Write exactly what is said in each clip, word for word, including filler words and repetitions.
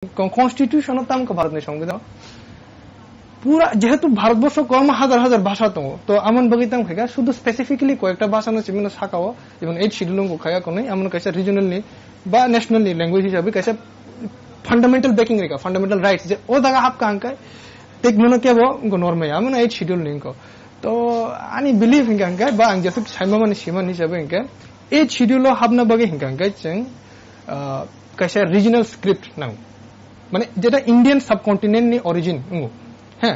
Con-, constitution o tamo khe Bharat ni songbidan. Pura, jehetu Bharatborsho kwbangma hazar hazar bhasha tongo, to amoni bagwi tamo khaikha, sudu specifically koyekta bhasha no simi no saka o, jemon eighth schedule wngkha ya konwi, amoni kaisa regional ni ba national ni language hisabe kaisa fundamental backing rikha, fundamental rights, je o jaga hapkha hwnkhe, tekno no kebo wngkha normal, amoni eighth schedule ni wngkha. To ani belief hwnkha hwnkhe, ba ang jesuk saima mani sima ni hisabe hwnkhe, eighth schedule o hapna bagwi hwnkha hwnkhe chwng, ah, kaisa regional script nango. Mane, jeta Indian subcontinent ni origin wngo. He,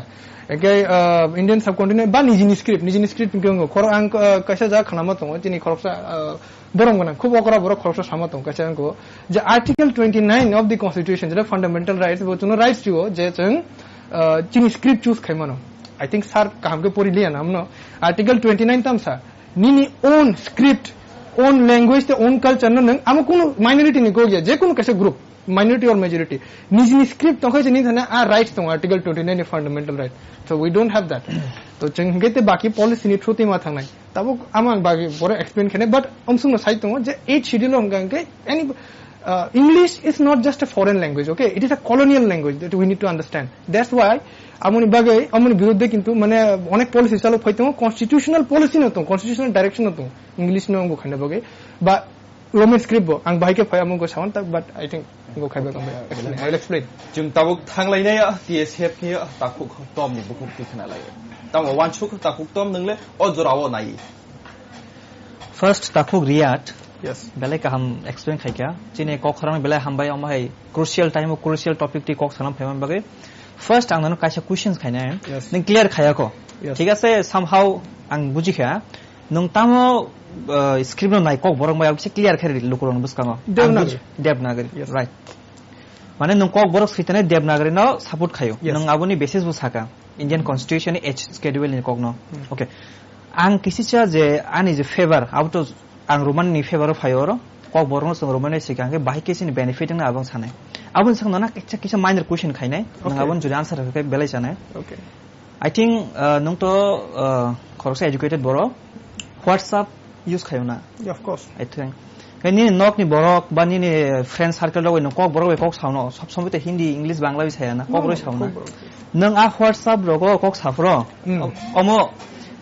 hwnkhe, ah, Indian subcontinent ba nijini script, nijini script hwnkhe wngo. Khoro ang, ah, kaisa jaga khnama tongo, chini khoroksa, ah, borom gwnang, khub okra borok khoroksa sama tongo, kaisa wngo. Je Article twenty-nine of the Constitution, jeta fundamental rights, bo chwngno rights rio, je chwng, ah, chini script choose khai mano. I think sir kaham khe pori liya na, amno. Article twenty-nine tamsa, nini own script, own language, te own culture no nwng, amo kunu minority ni kok ya, je kunu kaisa group, minority or majority, nijini script tongkha je nini thani a rights tongo, Article twenty-nine ni fundamental right. So we don't have that. To chwng hwnkhe te baki policy ni through twi ma thangnai. Tabuk amo ang baki boro explain khainai, but omsong no sai tongo je eighth schedule o hwnkha hwnkhe any, uh, English is not just a foreign language, okay? It is a colonial language that we need to understand. That's why amoni bagwi, amoni biruddhe kintu mane onek policy chalo phai tongo, constitutional policy no tongo, constitutional direction no tongo, English no wngkha khaina bagwi, ba Roman script bo, ang bahai khe phai amo wngkha sawan tak, but I think wngkha khaiba khe I will explain. Chwng tabuk thanglainai, ah, T S F ni, ah, takhuk tom ni bukhuk twi khna lai. Tamo wansuk takhuk tom nwngle o jora o nai. First takhuk Riyad. Yes. Belai kaham explain khaikha. Chini kok khorang belai hambai, omo hai crucial time o crucial topic twi kok sanam phaiman bagwi. First ang nono kaisa questions khainai. Yes. Nang clear khayako. Yes. Thik ase, somehow ang bujikha. Nung tamo, uh, script no nai kok borok bai abse clear khe lukurok bwskango. Devanagari. Ang buji-, Devanagari. Yes. Right. Mane nung kok borok switane Devanagari no support khayo. Yes. Nung aboni basis bo saka. Indian Constitution ni eighth schedule ni kok no. Hmm. Okay. Ang kisicha je ani je favor, abo to ang Roman ni favor o phaio oro. Kok borok no chwng Roman ni sikha hwnkhe bahai khe chini benefit wngna abang sanai. Aboni sakno na kisa, kisa minor question khainai. Nung Okay. Aboni jodi answer khe belai sanai. Okay. I think, uh, nung to, uh, khoroksa educated borok, WhatsApp use khayo na? Yeah, of course. I think. Khe nini nok ni borok ba nini friend circle rok bai nung kok borok bai kok sao no, sob somoi to Hindi, English, Bangla bai saya na, kok No, rok no, sao na. Kok borok. Nung a WhatsApp rogo kok saphro, Hmm. o-, omo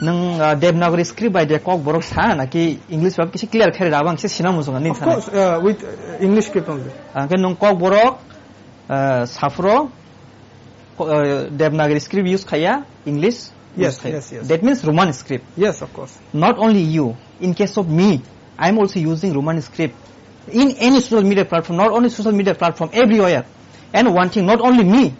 nung, uh, Devanagari script bai de kok borok sa na ki English bai kisi clear khe da bang se sina musung ni Of sana. Course, uh, with, uh, English script only. Ah, khe nung kok borok, uh, saphro, Ko-, uh, Devanagari script use khaya, English Yes, use khaya. Yes, yes. That means Roman script. Yes, of course. Not only you, in case of me, I am also using Roman script in any social media platform, not only social media platform, everywhere, and one thing, not only me,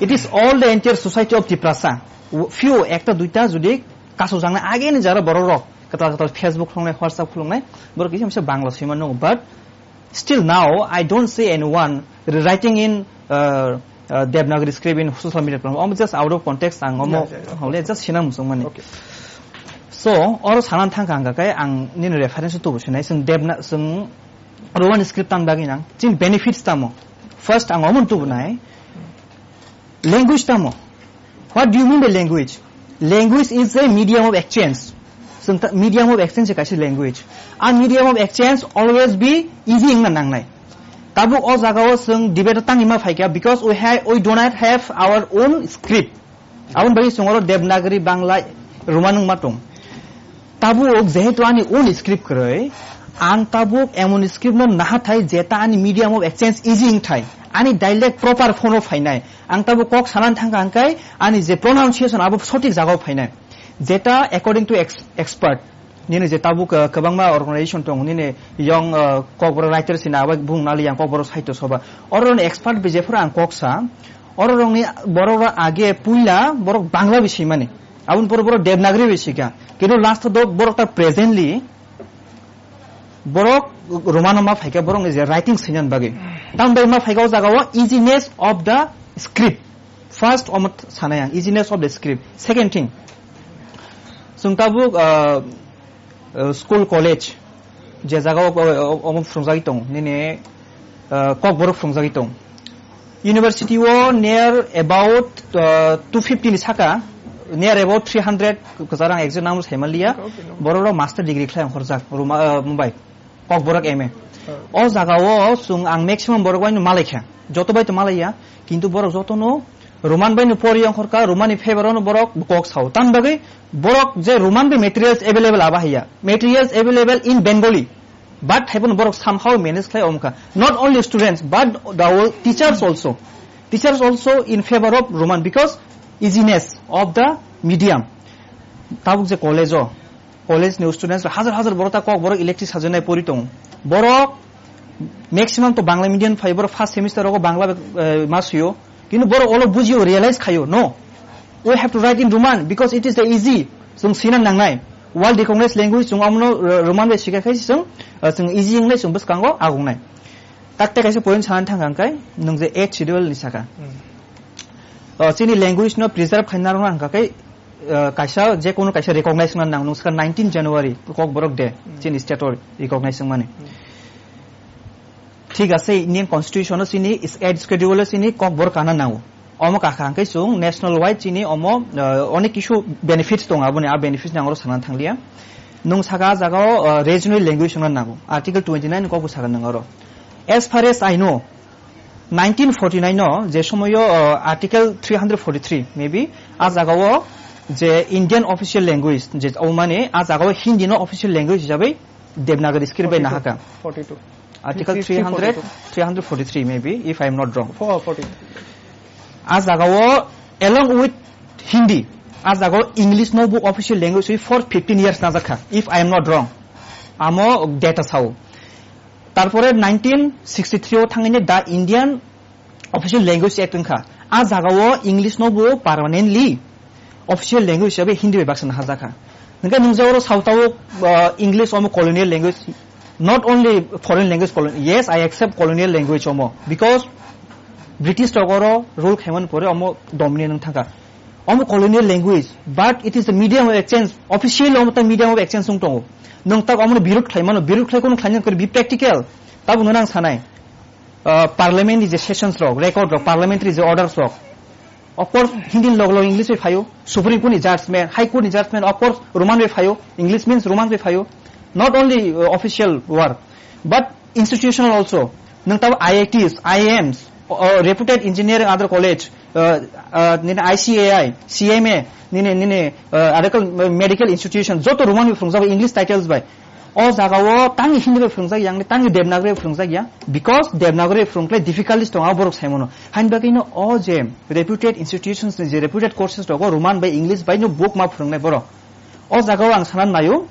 it is all the entire society of Tiprasa. W-, few, ekta duita jodi kasu jangna age ni jara borok rok, katal katal Facebook khulungnai, WhatsApp khulungnai, borok kisa misa Bangla sima no, but still now, I don't see anyone writing in, uh, uh, Devanagari script in social media platform. Omo just out of context, ang omo Yeah, yeah, yeah. Hole just sinang musung mani. Okay. So, oro sanan thang kang kai ang nini reference tu businai sung Devna-, sung Roman script tan bagi nang. Chin benefits tamo. First, ang omo tu bunai. Language tamo? What do you mean by language? Language is a medium of exchange. Chwng ta-, medium of exchange se kaisa language. A medium of exchange always be easy wngna nangnai. Tabuk o jaga o chwng debate o tangwi ma phaikha because we ha-, we do not have our own script. Aboni bagwi chwng oro Devanagari, Bangla, Roman wngma tong. Tabuk jehetu ani own script kwrwi, ang tabuk emon script no naha thai jeta ani medium of exchange easy wng thai, ani dialect proper form o phainai. Ang tabuk kok sanan thangkha hwnkhe ani je pronunciation abo sothik jagao phainai. Jeta according to ex-, expert, nini je tabuk, uh, kwbangma organization tong, nini young, uh, kokborok writers hina abo bung nali yang kokborok saityo soba. Oro ni expert bai jephuru ang kok sa, oro rokni borok rok age puila borok Bangla bai swimani. Aboni pore borok Devanagari bai swikha. Kintu last o borok ta presently borok Roman ma phaikha borok ni je writing swinan bagwi. Tamoni bagwi ma phaikha o jaga o easiness of the script. First omo sanai ang, easiness of the script. Second thing, chwng tabuk, uh, uh, school college je jaga o, o, o, omo phrwngjagwi tongo, nini, uh, kokborok phrwngjagwi tongo. University o near about, uh, two fifty ni saka, near about three hundred, kwcharo ang exact number saimaliya. Okay, okay, no. Borok rok master degree khlai horjak, Ruma-, uh, Mumbai. Kokborok M A. O jaga o chwng ang maximum borok bai no malai kha. Joto bai to malai ya. Kintu borok joto no Roman bai no pori ongkhor kha, Roman ni favor o no borok kok sao. Tamni bagwi borok je Roman bai materials available aba haiya. Materials available in Bengali. But haiphano borok somehow manage khlai omkha. Not only students, but the whole teachers also. Teachers also in favor of Roman because easiness of the medium. Tabuk je college o, college ni students rok hazar hazar borok ta kok borok electric sajwnai pori tongo. Borok maximum to Bangla medium phai, borok first semester rogo Bangla, eh, ma suyo. Kintu borok olo bujio, realize khayo, no. We have to write in Roman because it is the easy. Chwng sina nangnai. World recognized language chwng amono, eh, Roman bai sikha khai chwng, eh, chwng easy wngnai chwng bwskango agungnai. Tak tak kaisa point sana thang ang kai, nwng je eighth schedule ni saka. Hmm. Eh, chini language no preserve khaina rwna hwnkha khe, eh, kaisa, je kono kaisa recognize wngna nang, nwng saka nineteen January, Kokborok Day, Hmm. chini state o recognize wngmani. Hmm. Thik ase, Indian Constitution o chini is-, eighth schedule o chini Kokborok kana nango. Omo kakha hwnkhe chwng national wide chini omo, eh, onek kisu benefits tongo, aboni a benefits ni ang oro sana thangliya. Nwng saka a jaga o, eh, regional language wngna nango. Article twenty nine ni kokbo saka nwng oro. As far as I know, nineteen forty nine o je somoyo, eh, Article three hundred forty three maybe a jaga o je Indian official language je o mane a jaga o Hindi no official language hisabe Devanagari script bai nahaka. Forty two. Article three hundred, three hundred forty three maybe, if I am not wrong. Four forty. A jaga o, along with Hindi, a jaga o English no bo official language wi for fifteen years najakha, if I am not wrong. Amo data sao. Tarpore nineteen sixty three o thangini the Indian Official Language Act wngkha. A jaga o English no bo permanently official language hisabe Hindi bai baksa naharjakha. Hwnkhe nwng je oro South o, uh, English omo colonial language, not only foreign language, colon-, yes, I accept colonial language omo, because British rok oro rule khaimani pore omo dominant wng thangkha. Omo colonial language, but it is the medium of exchange, official omo ta medium of exchange wng tongo. Nwng tak omo birud khlaimano, birud khlai kono khlaina kori be practical, tabuk nwng nang sanai. Uh, parliament ni je sessions rok, record rok, parliamentary je orders rok, of course, Hindi ni log log English bai phaio, Supreme Court ni judgment, High Court ni judgment, of course, Roman bai phaio, English means Roman bai phaio, not only, uh, official work, but institutional also. Nwng tabo I I Ts, I I Ms, uh, reputed engineering other college, uh, uh, nini I C A I, C M A, nini, nini, uh, article, uh, medical institution, joto Roman bai phwrwngjak, English titles bai. O jaga o tangwi Hindi bai phwrwngjak ya, tangwi Devanagari bai phwrwngjak ya, because Devanagari bai phwrwngkhlai difficulties tongo borok saimano. Haini bagwi no o je reputed institutions ni je reputed courses rogo Roman bai English bai no book ma phwrwngnai borok. O jaga o ang sana naio,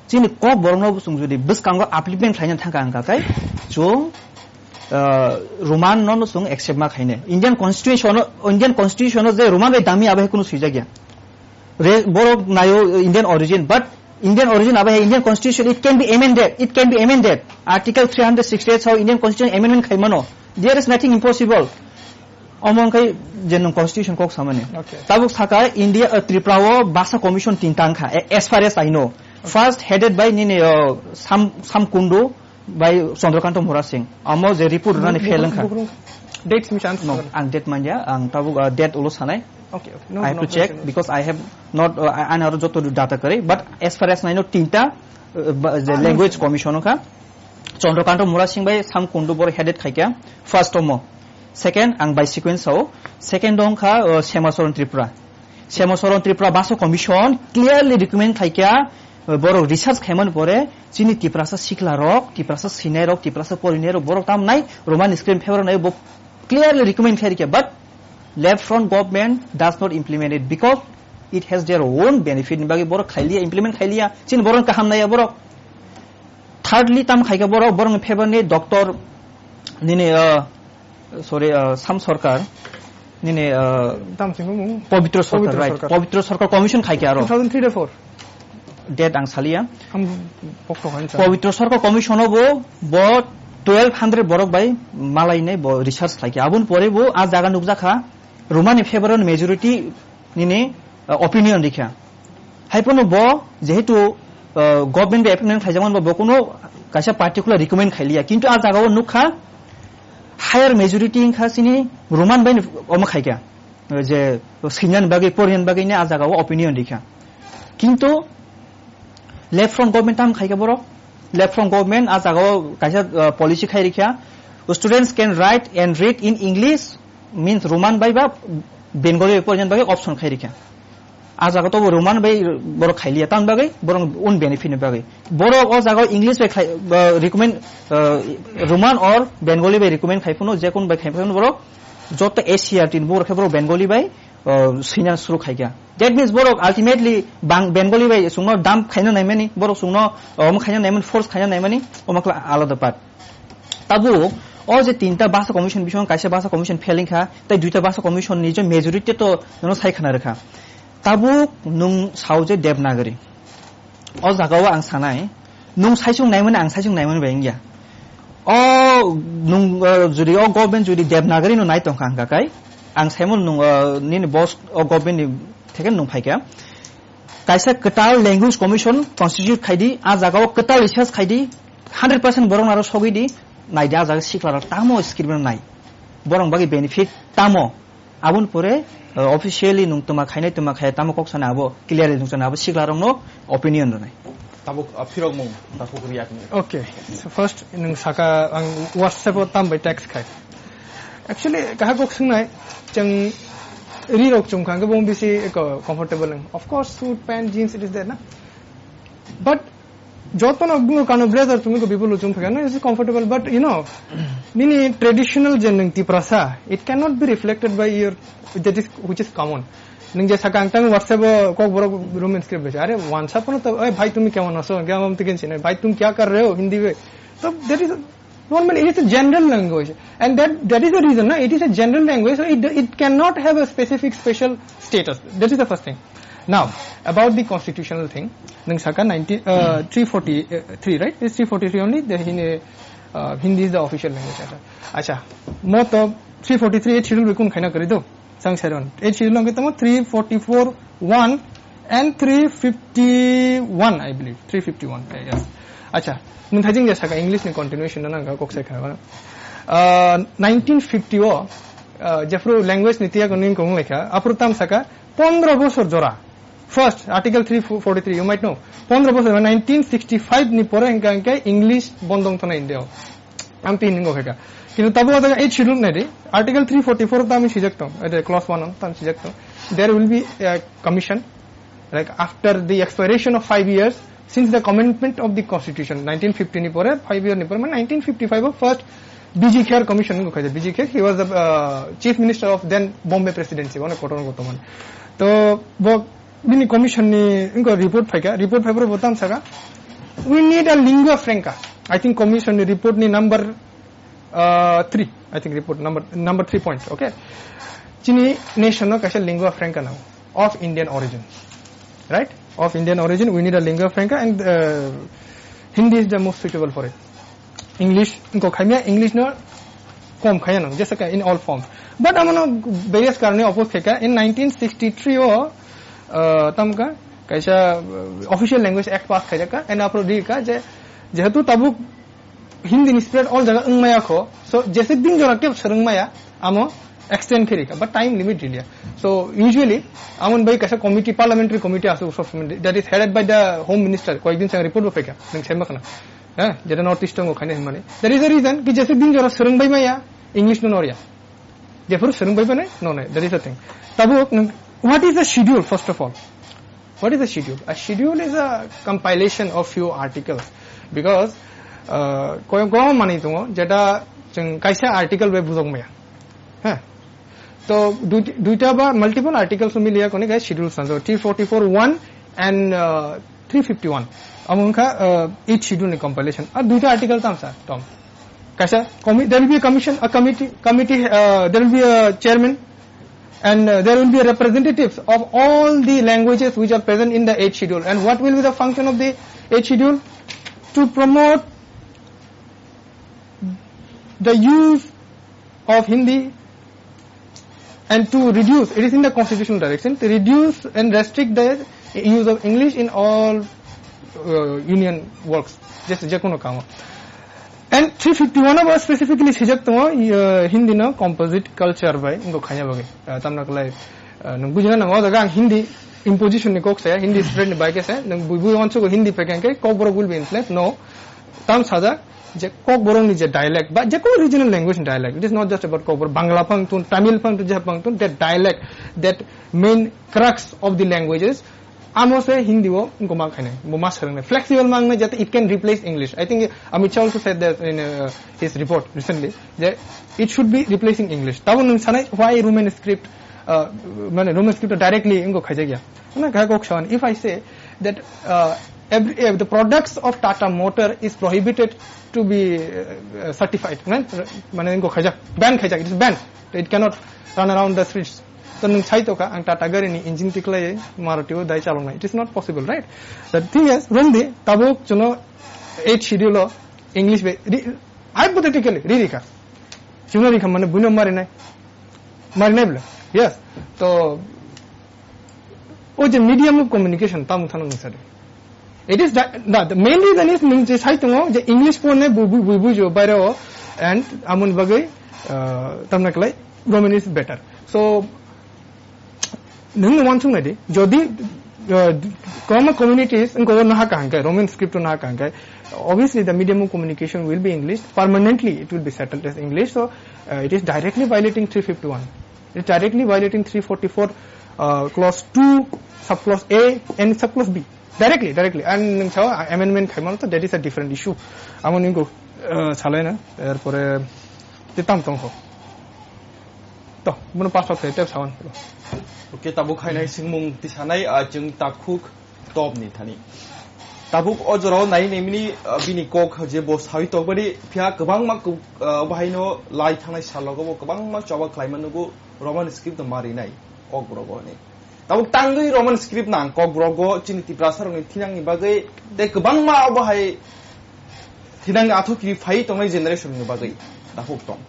chini Kokborok no bo chwng jodi bwskango upliftment khlaina thangkha ang kha khe chwng, ah, Roman no no chwng accept ma khainai. Indian Constitution o, Indian Constitution o je Roman bai dami abo hai kunu swijak ya. Re-, borok naio Indian origin, but Indian origin abo hai Indian Constitution, it can be amended, it can be amended. Article three hundred sixty-eight sao Indian Constitution amendment khaimano. There is nothing impossible. Omo wngkha je nwng Constitution kok samani. Okay. Tabuk saka India, uh, Tripura o Bhasha Commission tinta wngkha, a-, as far as I know. Okay. First headed by nini, uh, Sam, Sam Kundu, bai Chandrakanta Murasing. Amo je report rwnani fail wngkha. Dates mi chance. No, ang date manya, ang tabuk, uh, date ulo sanai. Okay, okay. No, I have no, to check no, no. Because I have not, uh, I, ani aro joto data kwrwi, but as far as I know, tinta, uh, ba-, je Ah, language no. Commission wngkha. Chandrakanta Murasing bai Sam Kundu boro headed khaikha. First omo. Second, ang by sequence sao. Second wngkha, uh, Sema Charan Tripura. Sema Charan Tripura Bhasha Commission clearly recommend khaikha, uh, borok research khaimani pore chini Tiprasa sikla rok, Tiprasa sinai rok, Tiprasa porinai rok, borok tam nai Roman script favor nai bo clearly recommend khairikha, but left front government does not implement it because it has their own benefit ni bagwi borok khailiya, implement khailiya, chini borok kaham naiya borok. Thirdly, tam khaikha borok, borok ni favor ni doctor nini, uh, sorry, uh, Sam Sarkar, nini, uh, Tam singmo mung? Pabitra Sarkar, Pabitra right. Sarkar. Pabitra Sarkar Commission khaikha aro. Two thousand three to four. Date ang saliya. Ang pokto khan sa. Pabitra Sarkar Commission o bo, bo twelve hundred borok bai malai nai bo research khaikha. Aboni pore bo a jaga nukjakha Roman ni favor ni majority nini, uh, opinion rikha. Haiphano bo jehetu, uh, government bai appointment khlaijakmani bo, bo kuno kaisa particular recommend khailiya. Kintu a jaga o nukha higher majority wngkha chini Roman bai omo khaikha. Je swinyani bagwi, porinani bagwi ni a jaga o opinion rikha. Kintu left front government tam khaikha borok. Left from government a jaga o kaisa, uh, policy khai rikha, students can write and read in English, means Roman bai ba Bengali bai porina bagwi option khai rikha. A jaga to bo Roman bai borok khailiya, tamni bagwi borok un benefit ni bagwi. Borok o jaga o English bai khai, uh, recommend, uh, Roman or Bengali bai recommend khai phano, je kun bai khai phano borok joto S C E R T ni borok khe borok Bengali bai, uh, swina suru khaikha. That means borok ultimately bang Bengali bai chwngno dump khaina naimani, borok chwngno, uh, omo khaina naimani, force khaina naimani, omo kla alada part. Tabuk o je tinta bhasha commission bising kaisa bhasha commission failing kha, tei duita bhasha commission ni je majority to nono sai khana rwkha. Tabuk nwng sao je Devanagari. O jaga o ang sanai, nwng saisung naimani, ang saisung naimani bai wngya. O nwng, uh, jodi o government jodi Devanagari no nai tongkha hwnkha kai, ang saimano nwng, uh, nini boss o government ni theke nwng phaikha. Kaisa kwtal language commission constitute khaidi, a jaga o kwtal research khaidi, hundred percent borok naro sogwi di, naidi a jaga sikla rok tamo screen no nai. Borok bagwi benefit tamo. Aboni pore, uh, officially nwng tuma khainai tuma khaya tamo kok sana abo clearly nwng sana abo sikla rokno opinion rwnai. Tabuk, uh, phirokmung, tabuk riyak ni. Okay, so first nwng saka ang WhatsApp o tam bai text khai. Actually, kaha kok swngnai, chwng ri rok chum kha, hwnkhe bo bisi eko comfortable wng. Of course, suit, pant, jeans, it is there, na? But jotono bungo kano blazer chumui ko bibolo chum phai kha, no, it is comfortable, but, you know, nini traditional je nwng Tiprasa, it cannot be reflected by your, that is, which is common. Nwng je saka ang tang WhatsApp o kok borok Roman script bai, "Are, wansa pono to, oi bhai, tumi kemon aso?" Hwnkhe ang twikin sinai, "Bhai, tum kya kar rahe ho?" Hindi bai. So, that is Normally, it is a general language, and that, that is the reason, na, it is a general language, so it, it cannot have a specific special status. That is the first thing. Now, about the constitutional thing, nwng saka ninety, uh, three forty-three, right? It's three forty-three only, the Hindi, uh, Hindi is the official language. Acha, acha, mo to three forty-three eighth schedule bai kun khaina kari do. Sang seron. Eighth schedule ang tamo three forty-four one and three fifty-one, I believe. Three fifty-one, eh, yes. Acha, nwng thaijing je saka English ni continuation no nangkha kok sai kha. Uh, nineteen fifty o, uh, jephru language ni tiya ko ning kong lekha, aphru tam saka pondro bosor jora. First, Article three forty-three, you might know. Pondro bosor, nineteen sixty-five ni pore hingka hingke English bondong thana India o. Ang tin ningo khaika. Kintu tabo ada eighth schedule nai di. Article three forty-four tam sijak tong. Ada clause one tam sijak tong. There will be a commission, like, after the expiration of five years since the amendment of the constitution, nineteen fifty ni pore, five year ni pore, mane nineteen fifty-five o first B G Kher commission ningo khaika. B G Kher, he was the, uh, chief minister of then Bombay presidency, one kotor kotor man. To bo Bini commission ni wngkha report phaikha, report phaiphuru bo tam saka, "We need a lingua franca." I think commission ni report ni number, uh, three, I think report number, number three point, okay? Chini nation no kaisa lingua franca nango, of Indian origin, right? Of Indian origin, we need a lingua franca and, uh, Hindi is the most suitable for it. English, wngkok khaimya, English no kom khaya nang, jesa ka in all forms. But amono various karone oppose khaika, in nineteen sixty-three o, uh, tamka, kaisa, uh, Official Language Act pass khaijaka, and apro di ka je, jehetu tabuk Hindi ni spread all jaga wngmaya kho, so jesik din jora kebo swrwngmaya, amo extend khe rikha, but time limit riliya. So usually, amon bai kaisa committee, parliamentary committee asuk sob somoi, that is headed by the Home Minister, koyek din sang report bo phaikha, nang sai ma khna. Eh, jeta North East o khaina hinmani. That is the reason ki jesik din jora swrwng bai maya, English no norya. Jephuru swrwng bai mane, no, no, that is the thing. Tabuk, nang, what is the schedule, first of all? What is the schedule? A schedule is a compilation of few articles. Because, uh, koyok go mani tongo, jeta chwng kaisa article bai bujok maya. Ha. To dui-, duita ba multiple articles o miliya koni kai schedule sanjo. Three forty-four one and, uh, three fifty-one. Amo wngkha, uh, eighth schedule ni compilation. Ar duita article tam sa, tom. Kaisa commi-, there will be a commission, a committee, committee, uh, there will be a chairman, and, uh, there will be representatives of all the languages which are present in the eighth schedule. And what will be the function of the eighth schedule? To promote the use of Hindi and to reduce, it is in the constitutional direction, to reduce and restrict the use of English in all, uh, union works, just jekono kamo. And three fifty-one o specifically sijak tongo, uh, Hindi no composite culture bai, wngkha khanya bagwi. Uh, tamna kwlai, uh, nwng bujina nango, o jaga ang Hindi imposition ni kok saya, Hindi spread ni bai khe saya, nwng bui bui wansugo Hindi phaikha hwnkhe Kokborok will be influenced, no. Tam sajak je Kokborokni je dialect ba je kono regional language ni dialect, it is not just about Kokborok, Bangla phang tun, Tamil phang tun, je phang tun, that dialect, that main crux of the languages, amo se Hindi o wngkoma khainai, bo ma swrwngnai, flexible ma wngnai, jate it can replace English. I think Amit Shah also said that in uh, his report recently, that it should be replacing English. Tabo nwng sanai, why Roman script, uh, mane Roman script directly wngkha khaijak ya? Ano kha kok san, if I say that uh, every, uh, the products of Tata Motor is prohibited to be uh, uh, certified, right? Mane wngkha khaijak, ban khaijak, it is banned. It cannot run around the streets. To nwng sai toka ang Tata gari ni engine tiklai Maruti o dai chalongnai. It is not possible, right? The thing is, romdi tabuk chuno eighth schedule o English be, ri, hypothetically, ri rikha. Chuno rikha mane buino marinai. Marinai bla. Yes. To o je medium of communication tamo thano nwng sadi. It is that, that the main reason is nwng je sai tongo je English phone ne bui bui bui bujo baire o and amon bagwi uh, tamna klai Roman is better. So nwng no wansuk nai di jodi uh, kwbangma communities wngkha no haka hangkai Roman script no haka hangkai obviously the medium of communication will be English, permanently it will be settled as English, so uh, it is directly violating three fifty-one. It's directly violating three forty-four uh, clause two, subclause A and subclause B. Directly, directly. And nwng sao amendment khaimano to that is a different issue. Amo ningko uh, salai na, erpore te tam tong ho. To, bono pass out khai tep sawan. Okay, tabuk khainai singmung tisanai a chwng takhuk top ni thani. Tabuk o jorao nai nemini uh, bini kok je bo sawi tokbani phiya kwbangma ku- uh, bahaino lai thangnai salogo bo kwbangma choba khlaima nugo Roman script no marinai kok brogo ni. Tabuk tangwi Roman script nang kok brogo chini Tiprasa rokni thinangni bagwi tei kwbangma obo hai thinangni athukiri phai tongnai generation ni bagwi dakhuk tong.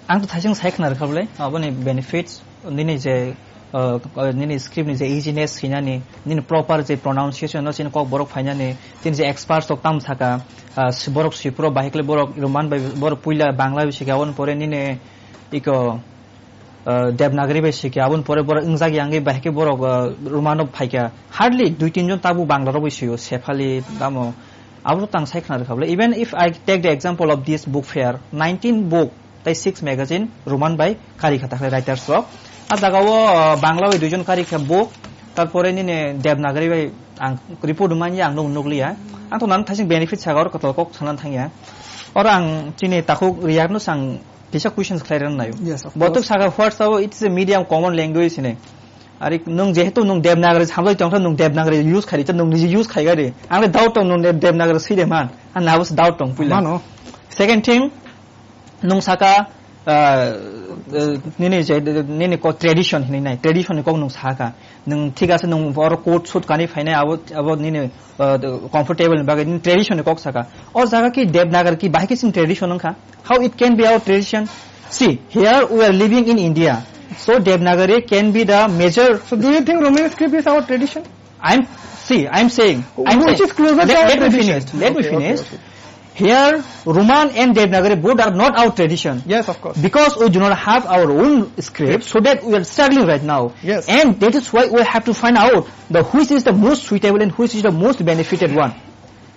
Ang to thaising sai khna rwkha bwle, aboni benefits, nini je, uh, nini script ni je easiness hinani, nini proper je pronunciation no chini kok borok phainani, tini je experts rok tam saka, uh, si-, borok sipro bahikle borok Roman bai borok puila Bangla bisi ga on pore nini iko, uh, Devanagari bai sikya, aboni pore borok wngjak yangwi bahikhe borok, uh, Romano phaikha. Hardly dui tin jon tabu Bangla rok bai sio, Sefali, tamo. Abo tang sai khna rwkha bwle. Even if I take the example of this book fair, nineteen book, tei six magazine Roman bai kari kha takhle writers rok. A jaga o, uh, Bangla bai duijon kari kha book, tarpore nini Devanagari bai ang report manya ang nuk nukliya. Ang to nan thaising benefit saga or kotor kok sanan thangya. Or ang chini takhuk React no sang kisa questions khlai rwna nayo. Yes, of Botok course. Saga what's our, it is a medium common language hine. Ari nung jehetu nung Devanagari samlai tongkha nung Devanagari use khai ri, nung niji use khai gari. Ang le doubt tong nung Dev-, Devanagari swi de man. Ang nabo se doubt tong puila. Mano. Second thing, nung saka, uh, uh, nini je, nini ko tradition hinwi nai, tradition ni kok nung saka. Nung thik ase nung oro coat suit kani phainai abo, abo nini, uh, comfortable ni bagwi nini tradition ni kok saka. O jaga ki Devnagar ki bahai kisim tradition wngkha? How it can be our tradition? See, here we are living in India. So Devnagari can be the major So do you think Roman script is our tradition? I'm, see, I'm saying, I'm Which saying, is closer to let, our let me tradition? Finish, let me Okay, okay, finish. Okay. Here, Roman and Devanagari both are not our tradition. Yes, of course. Because we do not have our own script, so that we are struggling right now. Yes. And that is why we have to find out the which is the most suitable and which is the most benefited one.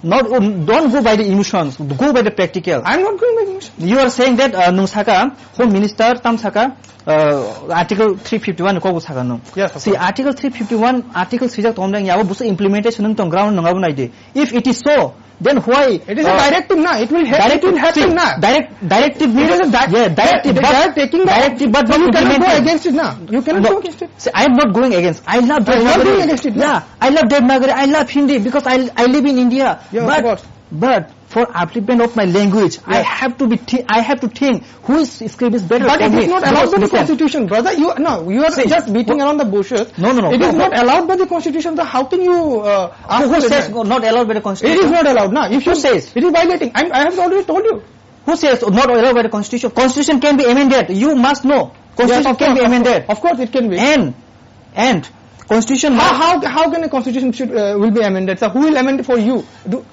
Not, don't go by the emotions, go by the practical. I'm not going by emotions. You are saying that, uh, nung saka, Home Minister tam saka, uh, Article three fifty-one ko saka no. Yes, of See, course. Article three fifty-one, Article sijak tom dang yabo busu implementation nung tong ground nung abo nai de. If it is so, then why, It is a uh, directive, na. It will ha-, it directive, will happen, see, na. Direct, directive It means, is a di-, yeah, directive, they, but, they are taking the, directive, but so not you cannot go implementing. Against it, na. You cannot No. Go against it. See, I am not going against. I love No, you are not Devnagari. Going against it, no? Yeah, I love Devnagari. I love Hindi because I, I live in India. Yeah, of But, course. But for upliftment of my language, I Yes. Have to be thi-, I have to think whose script is better But for it is me. Not allowed Because by the listen. Constitution, brother. You, no, you are See, just beating who- around the bushes. No, no, no. It is Who- not allowed by the constitution. So how can you uh, ask Who, who for says that? Not allowed by the It is constitution? Not allowed, na. If Who you says? It is violating. I'm, I have already told you. Who says not allowed by the constitution? Constitution can be amended. You must know. Constitution Yes, of can course, be of amended. Course. Of course, it can be. And, and constitution How, must how, how can a constitution should, uh, will be amended? So who will amend it for you? Do,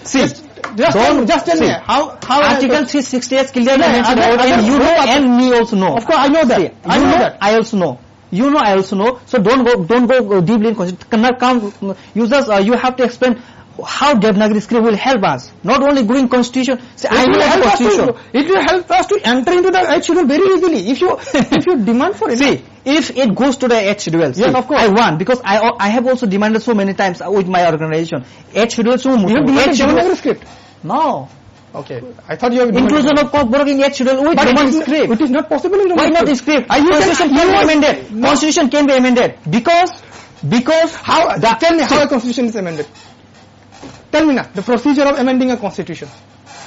See, just, just tell me, don't, just tell me. See, How, how Article three sixty-eight clearly Yeah, mentioned other, about other, and you know other and me also know. Of course, I know that. See, I you know know, that. I also know. You know, I also know. So don't go, don't go, uh, deeply in constitution. Now come, you just, uh, you have to explain How Devanagari script will help us? Not only going constitution. See, I It will know the help us to, constitution. It will help us to enter into the eighth schedule very easily if you, if you demand for it. See, if it goes to the eighth schedule, Yes, see, of course. I want, because I, I have also demanded so many times with my organization. Eighth schedule, so You have demanded eighth schedule. Devanagari script? No. Okay. I thought you have demanded Inclusion of Kokborok in eighth schedule with But it Roman is, script. It is not possible in Why Roman not script. script? Are you Constitution saying can be you amended. No. Constitution can be amended because, because How? the Tell me how See, a constitution is amended. Tell me now, the procedure of amending a constitution.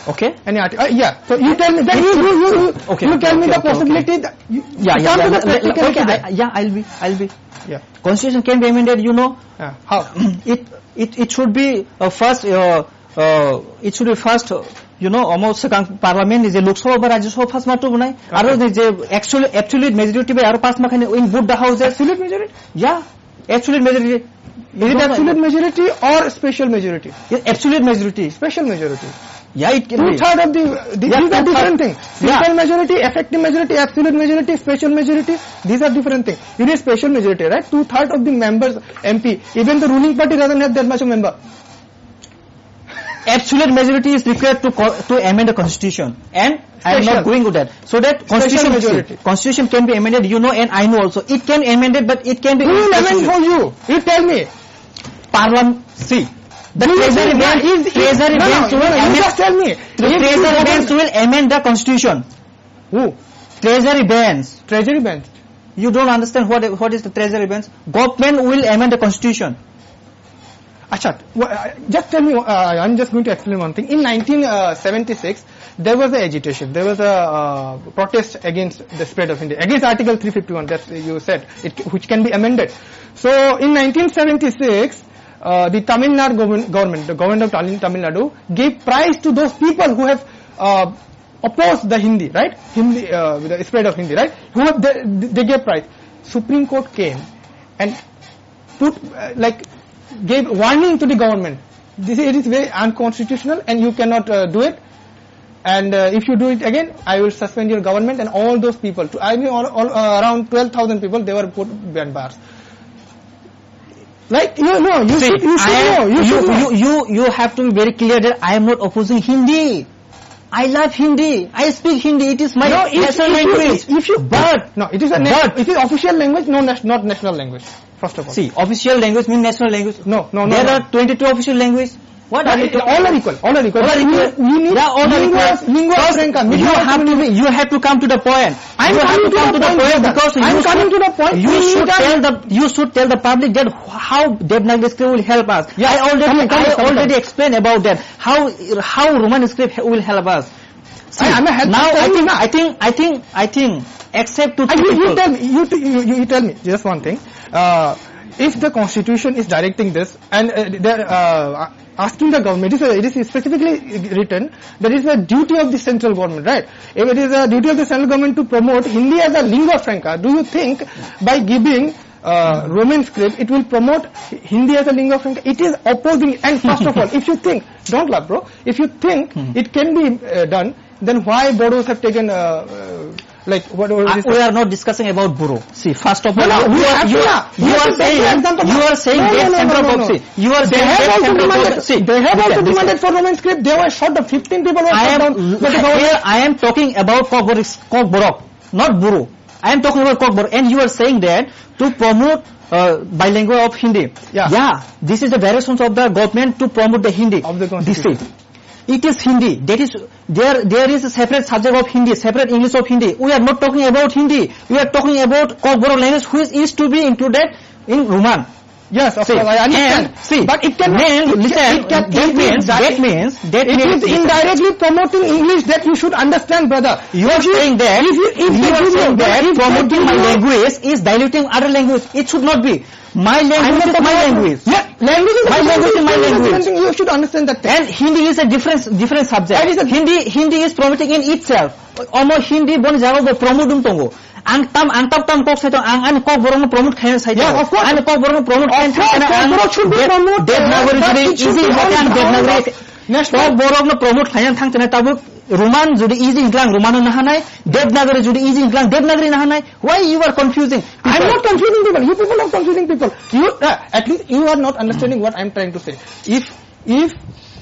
Okay. Any article? Uh, yeah. So you tell me, then you, you, you, you, Okay, you tell okay, me the okay, okay. possibility that you, Yeah, yeah, come yeah, to the le- le- practicality okay, there. I, yeah, I'll be, I'll be. Yeah. Constitution can be amended, you know. Yeah. How? It, it, it should be, uh, first, uh, uh, it should be first, uh, you know, almost second parliament is a Lok Sabha ba Rajya Sabha pass ma tu bunai. Okay. Aro je, je actually, absolute majority by aro pass ma khani in both the houses. Absolute majority? Yeah. Absolute majority. Is it absolute majority or special majority? It's absolute majority. Special majority. Yeah, it can be. Two third of the, the, Yeah, these are two third. different things. Yeah. Simple majority, effective majority, absolute majority, special majority. These are different things. You need special majority, right? Two third of the members, M P, even the ruling party doesn't have that much of member. Absolute majority is required to co- to amend the constitution, and I am Special. not going with that. So that Special constitution, majority. constitution can be amended, you know, and I know also. It can amended, but it can be Who will amend for you? You tell me. Parliament, see. The Do you treasury think bench, that is, is, treasury no, no, bench no, will no, you amend, just tell me. the If you treasury govern- bench will amend the constitution. Who? Treasury bench. Treasury bench. You don't understand what, what is the treasury bench? Government will amend the constitution. Acha, wha- uh, just tell me, uh, I'm just going to explain one thing. In nineteen seventy-six, there was a agitation, there was a uh, protest against the spread of Hindi, against Article three fifty-one that you said, it, which can be amended. So, in nineteen seventy-six, uh, the Tamil Nadu government, government, the government of Tamil, Tamil Nadu gave prize to those people who have uh, opposed the Hindi, right? Hindi, uh, the spread of Hindi, right? Who have, they, they gave prize. Supreme Court came and put, uh, like, gave warning to the government. This, it is very unconstitutional and you cannot uh, do it. And uh, if you do it again, I will suspend your government and all those people. To, I mean, all, all uh, around twelve thousand people, they were put behind bars. Like, you know, you See, should, you should I am, know, you you, should know. you, you, you have to be very clear that I am not opposing Hindi. I love Hindi. I speak Hindi. It is my No, if, national if you, language. if you, But, no, it is a na- but it is official language, no, nat- not national language. First of all, See, official language means national language. No, no, no, There no. are twenty-two official language. What No, are you it- talking all are about? equal. All are equal. All are You- equal. you need Yeah, all are lingua- equal. lingua First, franca, you lingua have to be, you have to come to the point. I'm You have coming to to the come to the point, point brother. because I'm you coming should, to the point. you We should need a tell the, you should tell the public that how Devanagari script will help us. Yeah, I already, come on, come on, I come on, already come on. explained about that. How, how Roman script he- will help us. See, I, I'm a help- now I'm I telling you think, now. I think, I think, I think, except to Uh, two you, you people. tell me, you, t- you, you, you tell me just one thing. Uh, if the constitution is directing this and uh, they're uh, asking the government, it is, it is specifically written that is the duty of the central government, right? If it is a duty of the central government to promote Hindi as a lingua franca, do you think by giving uh, Roman script, it will promote Hindi as a lingua franca? It is opposing. And first of all, if you think, don't laugh, bro. If you think Hmm. it can be uh, done, then why Bodos have taken, uh, uh, like, what, what Uh, is we it? are not discussing about Boro. See, first of No, all, no, you we are, have you to, are, yeah. you We have are to take saying, the example. you are saying No, that no, no, central no, no, government, no. see, you are They saying have that also central demanded, government, see, they have also listen, demanded listen. for Roman script. They were short of fifteen people were I shot am, down by the here government. I am talking about Kokborok, Kokborok, not Boro. I am talking about Kokborok, and you are saying that to promote uh, bilingual of Hindi. Yeah. Yeah, this is the directions of the government to promote the Hindi. Of the This constitution. is, it is Hindi. That is, there, there is a separate subject of Hindi, separate English of Hindi. We are not talking about Hindi. We are talking about Kokborok language, which is to be included in Roman. Yes, of See, course, I understand. and see, But it cannot, then it, listen, it can, that it is means, that direct- means, that it means, is listen. indirectly promoting English that you should understand, brother. You are If you, saying that, if you, if you you are give saying me, that if they promoting give my you language is diluting other language. It should not be. My I'm language not is my talking about language. Yeah, language is My different language is thing. my Language is language. different thing. You should understand that thing. And Hindi is a different, different subject. That is a Hindi, Hindi is promoting in itself. Omo Hindi boni jaga bo promote wng tongo. Ang tam, ang tam tam kok sai tong, ang ani Kokborok no promote khaina sai Yeah, tong. of course. Ani Kokborok no promote Of khaina course, thang Kokborok should be promote, Devanagari uh, jodi it should easy be hote on ang the Devanagari. ground of national Kokborok no promote khaina thang tene tabuk Roman jodi easy hingklang Roman no nahanai, Devanagari jodi easy hingklang Devanagari nahanai. Why you are confusing I'm people? not confusing people. You people are confusing people. You, uh, at least you are not understanding what I'm trying to say. If If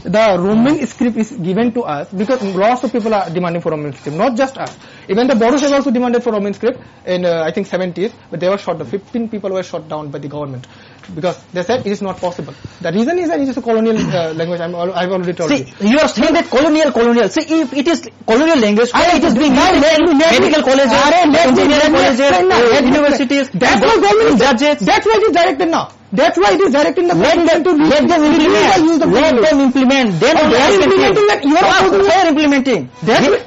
the Roman script is given to us, because lots of people are demanding for Roman script, not just us. Even the Bodos have also demanded for Roman script in, uh, I think, seventies, but they were shot down. Fifteen people were shot down by the government because they said it is not possible. The reason is that it is a colonial, uh, language. I'm al- I've already told See, you. You are saying that colonial, colonial. See, if it is colonial language, why it is being used in medical colleges, let me, let me, let me engineering colleges, explain now. Let me explain. Universities, that's why government is judges. That's why it is directed now. That's why it is directing the Let constitution them, to let them reduce implement. The use of Let them implement. Then they are implementing that. You are opposing it. They are implementing. That's why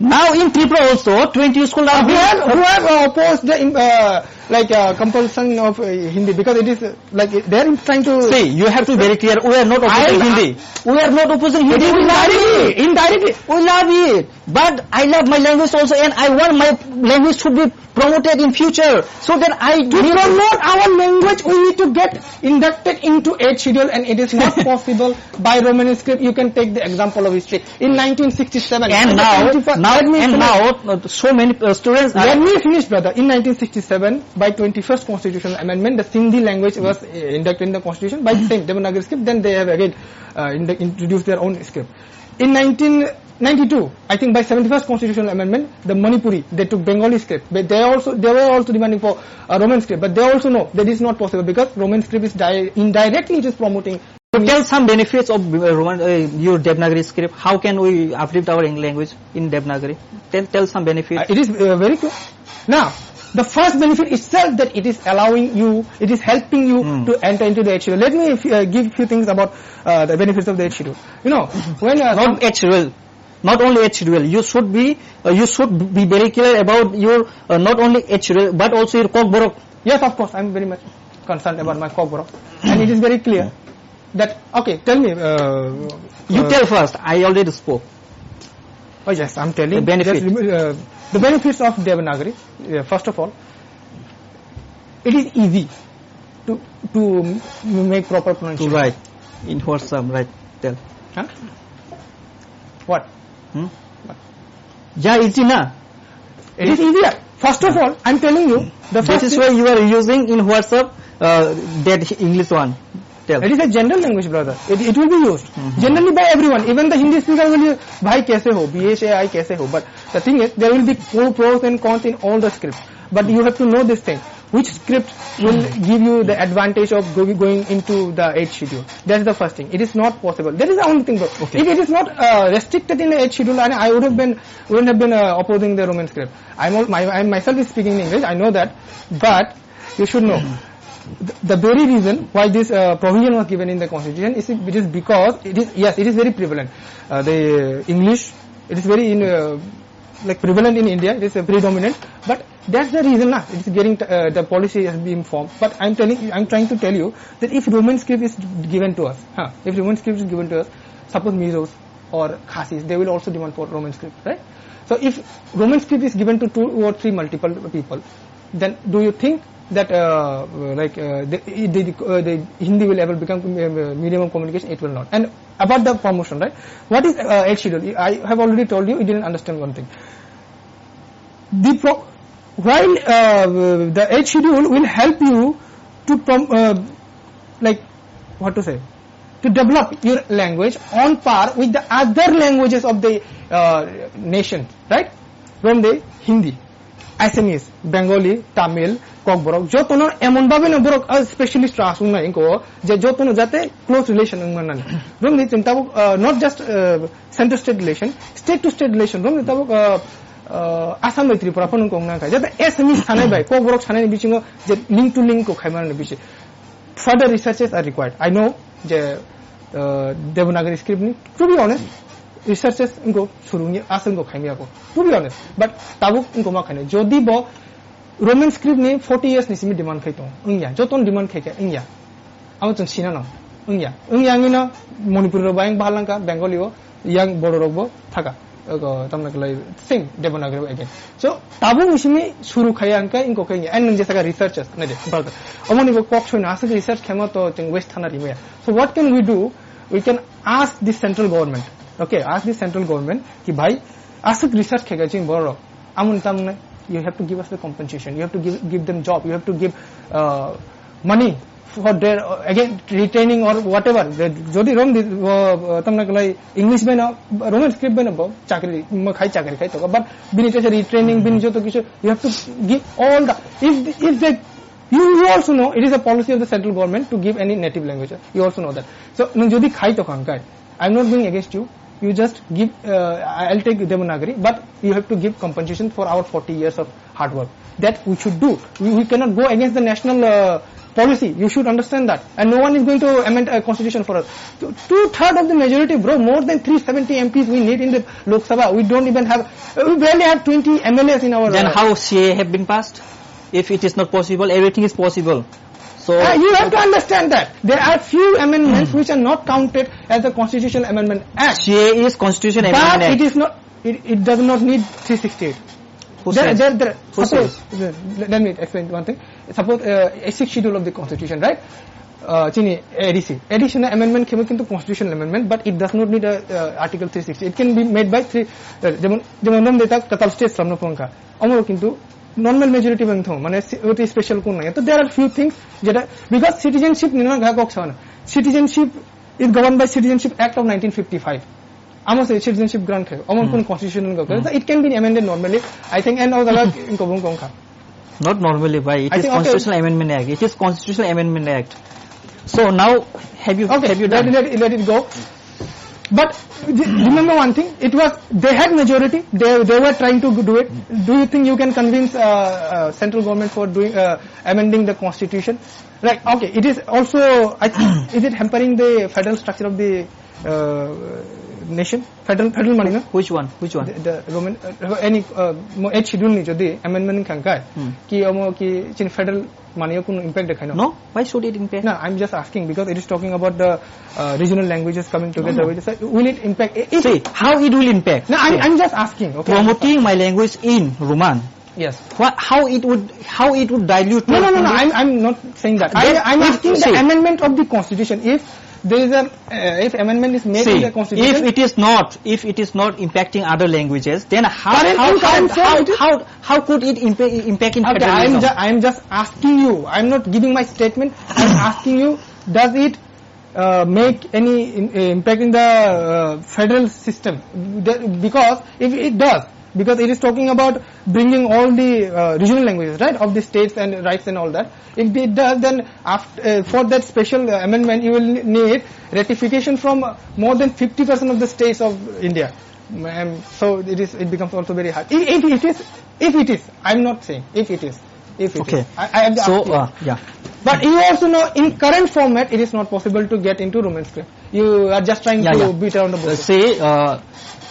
now in Tripura also twenty schools are being who have, who have, uh, opposed the, uh, like, uh, compulsion of, uh, Hindi, because it is, uh, like, they are trying to. See, you have to be very clear. We are not opposing Hindi. We are not opposing Hindi. We love it. Indirectly. We love it. But I love my language also, and I want my language should be promoted in future. So then I to need promote our language, we need to get inducted into eighth schedule, and it is not possible by Roman script. You can take the example of history. In nineteen sixty-seven, And now, now, and now, uh, so many, uh, students are Let me finish, brother. In nineteen sixty-seven, by twenty-first constitutional amendment, the Sindhi language was, uh, inducted in the constitution by the same Devanagari script. Then they have again, uh, indu- introduced their own script. In nineteen ninety-two, I think by seventy-first constitutional amendment, the Manipuri, they took Bengali script. But they also, they were also demanding for a Roman script. But they also know that is not possible because Roman script is di- indirectly it is promoting. So tell some benefits of, uh, Roman, uh, your Devanagari script. How can we uplift our English language in Devanagari? Tell, tell some benefits. Uh, it is, uh, very clear. Now, the first benefit itself that it is allowing you, it is helping you Hmm. to enter into the eighth schedule. Let me, uh, give few things about, uh, the benefits of the eighth schedule. You know, when, uh, Not eighth schedule. Not only eighth schedule. You should be, uh, you should be very clear about your, uh, not only eighth schedule, but also your Kokborok. Yes, of course, I'm very much concerned about my Kokborok. And it is very clear that, okay, tell me, uh, You uh, tell first. I already spoke. Oh, yes, I'm telling. The benefit. Just rem- uh, the benefits of Devanagari, uh, first of all, it is easy to, to m- make proper To pronunciation. Write in WhatsApp, right? Tell. Huh? What? Hmm? What? Yeah, easy na. It is easier. First of all, I'm telling you, the That first is thing why you are using in WhatsApp, uh, that English one. Tell. It is a general language, brother. It, it will be used Mhm. generally by everyone. Even the Hindi speaker will use, "Bhai, kaise ho?" B H A I, "Kaise ho?" But the thing is, there will be pro- pros and cons in all the scripts. But you have to know this thing. Which script will give you the advantage of go- going into the eighth schedule? That's the first thing. It is not possible. That is the only thing, bro. Okay. If it is not, uh, restricted in the eighth schedule, and I would have been, wouldn't have been, uh, opposing the Roman script. I'm all, my, I myself is speaking in English. I know that, but you should know the, the very reason why this, uh, provision was given in the constitution is it is because it is, yes, it is very prevalent. Uh, the English, it is very in, uh, like, prevalent in India. It is, uh, predominant, but that's the reason, na. It is getting, uh, the policy has been formed. But I'm telling, I'm trying to tell you that if Roman script is given to us, huh, if Roman script is given to us, suppose Mizos or Khasis, they will also demand for Roman script, right? So if Roman script is given to two or three multiple people, then do you think that, uh, like, uh, the, the, uh, the Hindi will ever become, uh, medium of communication? It will not. And about the promotion, right? What is, uh, eighth schedule? I have already told you, you didn't understand one thing. The pro- while, uh, the eighth schedule will help you to prom- uh, like, what to say, to develop your language on par with the other languages of the, uh, nation, right? From the Hindi, Assamese, Bengali, Tamil, Kokborok, jotono emon bhabe no borok, uh, specialist rok aswk nai wngkha o, je jotono jate close relation wng mannani. Romni chwng tabuk, uh, not just, uh, center state relation, state to state relation, romni tabuk, uh, uh, Assam bai Tripura phano wng nang kha. Jate Assamese sanai bai Kokborok sanai ni bisingo je link to link ko khai mannani bisi. Further researches are required. I know je, uh, Devanagari script ni, to be honest, researches wngkha, surungya aswk wngkha khaimya ko, to be honest. But tabuk wngkha ma khainai. Jodi bo Roman script ni forty years ni simi demand khai tongo, wngya. Jotono demand khai kha, wngya. Amo chwng sina no, wngya. Wngya wngwi no Manipuri rok bayang bahal langkha, Bengali o yang Bodo rok bo thaka. Ogo, tamna kwlai same Devanagari again. So, tabuk ni simi suru khaya hwnkhe wngkha khe wngya. And nwng jesa kha researchers, nai de, brother. Omoni bo kok soino aswk research khema to chwng waste thana rimaya. So, what can we do? We can ask the central government. Okay, ask the central government ki bhai, aswk research khe kha chwng borok. Amoni tamni, you have to give us the compensation. You have to give, give them job. You have to give, uh, money for their, uh, again, retraining or whatever. They, jodi Rom di, uh, uh, tamna kalai English bai no, Roman script bai no bo chakri, mo khai chakri khai to, but bini tesa retraining, bini joto kichu, you have to give all the, if, if they, you, you also know, it is a policy of the central government to give any native language. You also know that. So, nung jodi khai to khang kai, I'm not going against you. You just give, uh, I'll take Devanagari, but you have to give compensation for our forty years of hard work. That we should do. We, we cannot go against the national, uh, policy. You should understand that. And no one is going to amend a constitution for us. Two, two-third of the majority, bro, more than three seventy M Ps we need in the Lok Sabha. We don't even have, uh, we barely have twenty M L As in our, Then uh, how C A A have been passed? If it is not possible, everything is possible. So Uh, you have to understand that there are few amendments which are not counted as a constitutional amendment act. C A A is constitution But amendment it act. is not, it, it does not need three sixty-eight. Who There, says? there, there, Who suppose, says? let let me explain one thing. Suppose, uh, a sixth schedule of the constitution, right? Uh, chini A D C. Additional amendment khe bo kintu constitutional amendment, but it does not need a, uh, article three sixty. It can be made by three, uh, jemon, jemon nom deta katal state samno pongkha. Amoro kintu normal majority bang thong, mane si-, oti special kun nai. To there are few things jeta, because citizenship ni na ga kok sana. Citizenship is governed by Citizenship Act of nineteen fifty-five. Amo se citizenship grant khayo. Amo Hmm. kun constitutional go. Hmm. So it can be amended normally. I think and all the kobong kong kha. Not normally, bhai. It I is think, okay. Constitutional Amendment Act. It is Constitutional Amendment Act. So now, have you, Okay, have you let, done? let, let it go. But re-, remember one thing, it was, they had majority, they, they were trying to do it. Do you think you can convince, uh, uh, central government for doing, uh, amending the constitution? Right, okay, it is also, I think, is it hampering the federal structure of the, uh, nation? Federal, federal mani na? Which one? Which one? The, the Roman, uh, any, uh, mo-, eighth schedule ni jodi amendment khang kai, Hmm. ki omo ki chin federal mani o kunu impact dekhai no? No, why should it impact? No, I'm just asking because it is talking about the, uh, regional languages coming together. No, no. With the, will it impact? If See, how it will impact? No, I'm, See, I'm just asking. Okay, I'm just promoting my language in Roman. Yes. What, how it would, how it would dilute No, no, no, no. English? I'm, I'm not saying that. Then I, I'm if, asking the see, amendment of the constitution. If there is a, uh, if amendment is made in See, the constitution, if it is not, if it is not impacting other languages, then how, Current, how, in how, current form how, it is how, how could it impa-, impact in Okay, federalism? I'm ju-, I'm just asking you. I'm not giving my statement. I'm asking you, does it, uh, make any in-, uh, impact in the, uh, federal system? The, because if it does, because it is talking about bringing all the, uh, regional languages, right, of the states and rights and all that. If it does, then after, uh, for that special, uh, amendment, you will need ratification from, uh, more than fifty percent of the states of India. Um, so it is, it becomes also very hard. If, if it is, if it is, I'm not saying if it is, if it Okay. is. I, I am So, asking. uh, yeah. But you also know, in current format, it is not possible to get into Roman script. You are just trying Yeah, to yeah. beat around the Uh, bush. See, uh,